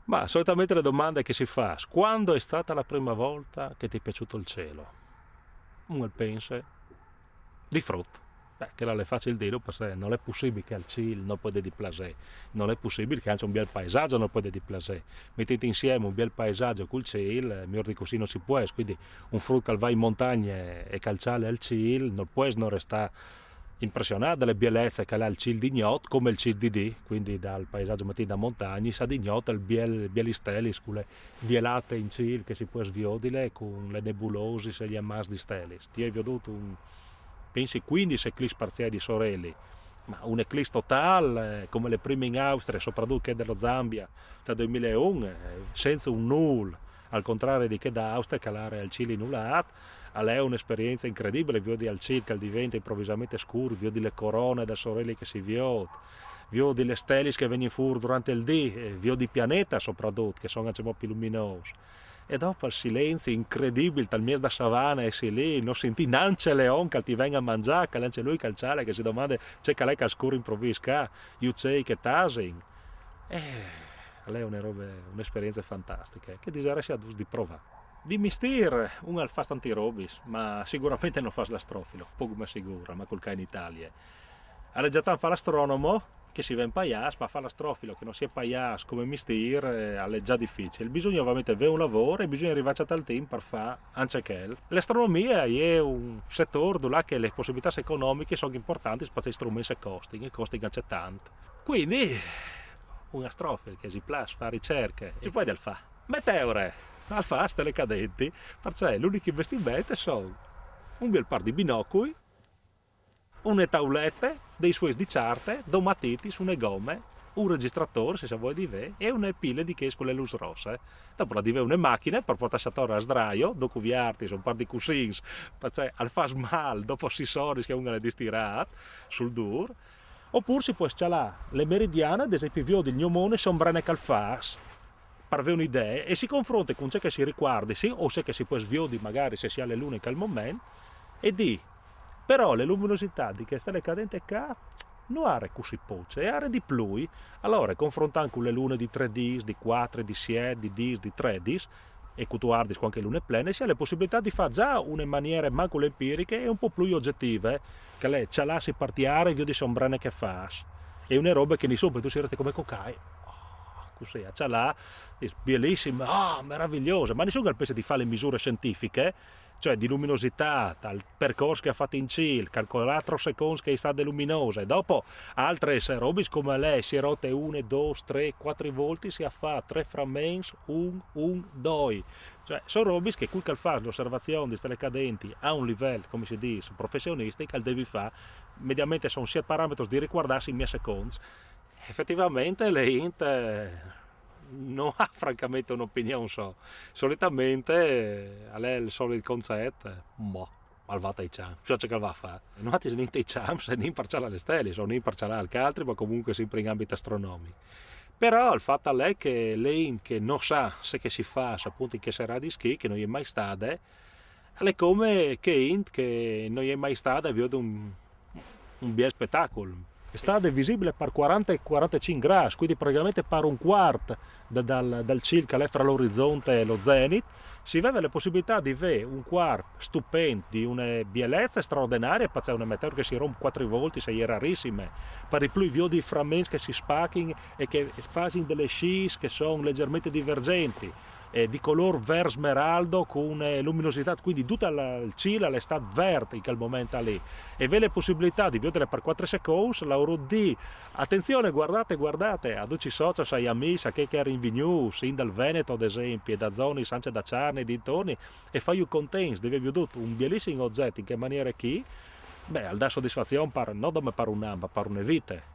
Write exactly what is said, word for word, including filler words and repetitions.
Ma solitamente le domande che si fa: quando è stata la prima volta che ti è piaciuto il cielo? Uno pensa di frut. Beh, che l'è facile dirlo, perché non è possibile che al ciel non può di piacere, non è possibile che anche un bel paesaggio non può di piacere. Mettete insieme un bel paesaggio col ciel, eh, miglior di così non si può, quindi un frut che va in montagna e che al ciel al ciel, non può non restare impressionato dalle bellezze che l'è il ciel di gnot, come il ciel di dì, quindi dal paesaggio mettì da montagna, sa di gnot il biel, biel stelle, con le vielate in ciel che si può sviodile, con le nebulose e gli ammas di stelle. Ti hai veduto un, pensi quindici eclissi parziali di sorelli, ma un eclissi total, eh, come le prime in Austria, soprattutto che dello Zambia, da duemilauno, eh, senza un nulla, al contrario di che da Austria, che l'area al ciel nulat, l'è un'esperienza incredibile, viodi al ciel che diventa improvvisamente scuro, viodi le corone da sorelli che si viod, viodi le stelle che vengono fuori durante il dì, eh, viodi i pianeti soprattutto, che sono anche un po' più luminosi. E dopo il silenzio incredibile, tal mezzo da savana e si lì, non sentì neanche leon che ti venga a mangiare, che l'è anche lui che al ciel, che si domanda: c'è che l'è che al scuro improvviso, che gli uccelli che tasin. Eh, l'è una roba, un'esperienza fantastica, che diserei a tutti di provare. Di mestier, un al fa tanti robis, ma sicuramente non fa l'astrofilo, poco ma sicuro, ma col ca in Italia. L'è già tanto fa l'astronomo, che si vede paias, ma fa l'astrofilo che non si è paias come mestier, eh, l'è già difficile. Bisogna ovviamente avere un lavoro e bisogna arrivare a tal team per fare anche quel. L'astronomia è un settore dove che le possibilità economiche sono importanti, perché i strumenti costano, e costano anche tanto. Quindi, un astrofilo che si piace fa ricerche, ci puoi del fa. Meteore, al fa stelle cadenti, perché l'unico investimento sono un bel par di binoculi, una tauletta, dei suoi di carte, due matiti, una gomma, un registratore, se si vuole di ve, e una pila di che con le luci rosse. Dopo la dive una macchina per portarsi a torre a sdraio, due cuviarti, un par di cusins, perché al fa mal, dopo si soris che uno l'è distirato sul dur. Oppure si può scialare le meridiane, ad esempio, viodi il gnomone, sombrene che al fa, per avere un'idea, e si confronta con ciò che si ricorda, sì, o ciò che si può sviodi magari se si ha le lune in quel momento, e di, però le luminosità di queste stelle cadenti qua non è così poche, è di più. Allora, confrontando con le lune di tre dis, di quattro, di sette, di dieci, di tredici, e con tu ardi con anche lune plene, si ha le possibilità di fare già una maniera manco empiriche e un po' più oggettive, che l'è cialassi partiare e viodi sombrene che fa. È una roba che nessuno, tu si resta come cocai. Oh, così, a cialà, è bellissimo, oh, meraviglioso, ma nessuno pensa di fare le misure scientifiche, cioè di luminosità, dal percorso che ha fatto in ciel, calcolare tre secondi che è stata luminosa, e dopo altre se robis come lei si è rotte una, due, tre, quattro volte, si ha fatto tre frammenti, un, un, due. Cioè, sono robis che quel che fa l'osservazione di stelle cadenti a un livello, come si dice, professionistico, al devi fare, mediamente sono sei parametri di riguardarsi in mia secondi. Effettivamente le int, eh, non ha francamente un'opinione, so. Solitamente, eh, è il solito concetto, mo, al va ai ciams, ciò che va a fare. Non ti niente ai ciams, né imparciale alle stelle, sono imparciale al altri, ma comunque sempre in ambito astronomico. Però il fatto è che le int che non sa se che si fa, appunto in che serà di ski, che non è mai stata, è come che int che non è mai stata, vedo un, un bel spettacolo. È stata visibile per quaranta e quarantacinque gradi, quindi praticamente per un quarto da, dal, dal ciel che è fra l'orizzonte e lo zenit, si aveva la possibilità di avere un quarto stupendo, di una bellezza straordinaria, perché una meteora che si rompe quattro volte, sei rarissime, per di più viodi frammenti che si spacchino e che fanno delle scie che sono leggermente divergenti, eh, di color verde smeraldo con una luminosità, quindi tutta la, il cielo è stato verde in quel momento lì, e avere la possibilità di vedere per quattro secondi, la di, attenzione, guardate, guardate, a tutti i social, ai amici, a che che eri in Vignus, in dal Veneto ad esempio, e da zone anche da Ciarni e dintorni, e fai un contento di aver veduto un bellissimo oggetto in che maniera qui, beh, al dà soddisfazione per, non come per un anno, ma per una vita.